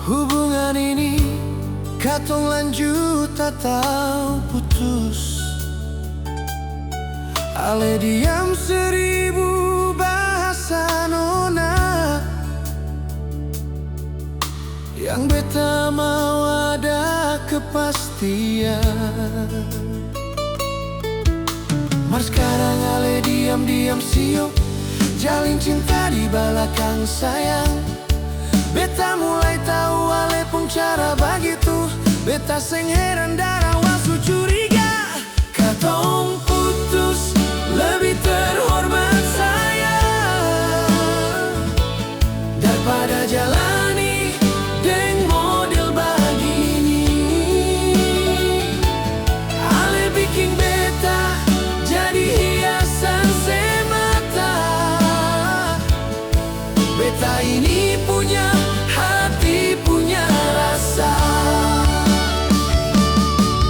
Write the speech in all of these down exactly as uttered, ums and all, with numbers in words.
Hubungan ini katong lanjut atau putus? Ale diam seribu bahasa nona. Yang beta mau ada kepastian. Mar skarang ale diam-diam sio, jalin cinta di balakang sayang. Beta mulai tau ale pung cara bagitu. Beta seng heran dara wa su curiga. Katong putus lebih terhormat sayang, daripada jalani deng model bagini. Ale biking beta jadi hiasan semata. Beta ini punya hati, punya rasa.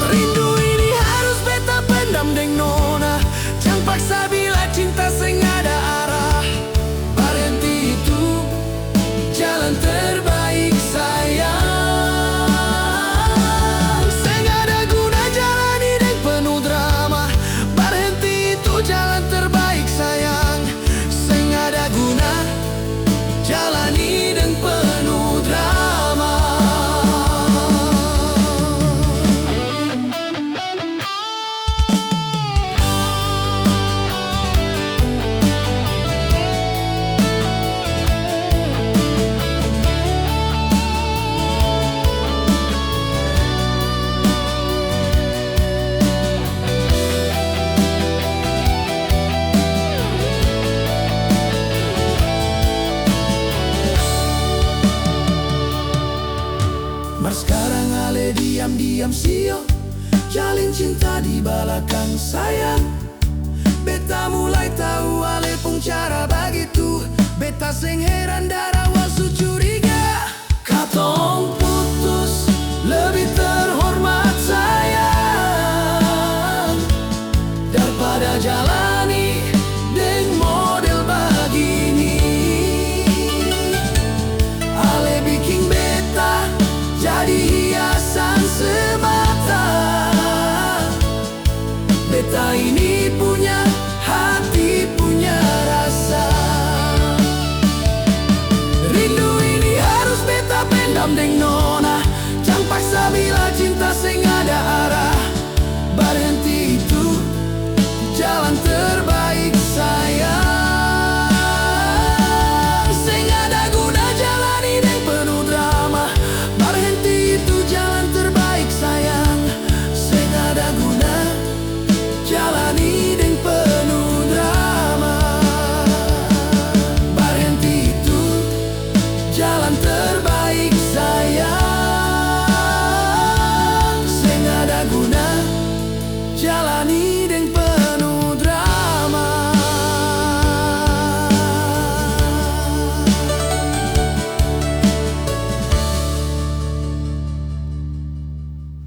Rindu ini harus beta pendam deng nona. Jang paksa bila cinta seng ada arah. Barhenti itu jalan terbaik sayang. Seng ada guna jalani deng penuh drama. Barhenti itu jalan terbaik sayang. Seng ada guna jalani deng penuh drama. Mar skarang ale diam-diam sio, jalin cinta di balakang sayang. Beta mulai tau ale pung cara bagitu. Beta seng heran dara wa su curiga. Katong putus lebih terhormat sayang, daripada jalani deng model bagini. Ale biking beta jadi hiasan semata. Beta ini punya hati, punya rasa. Rindu ini harus beta pendam deng nona. Jang paksa bila cinta seng ada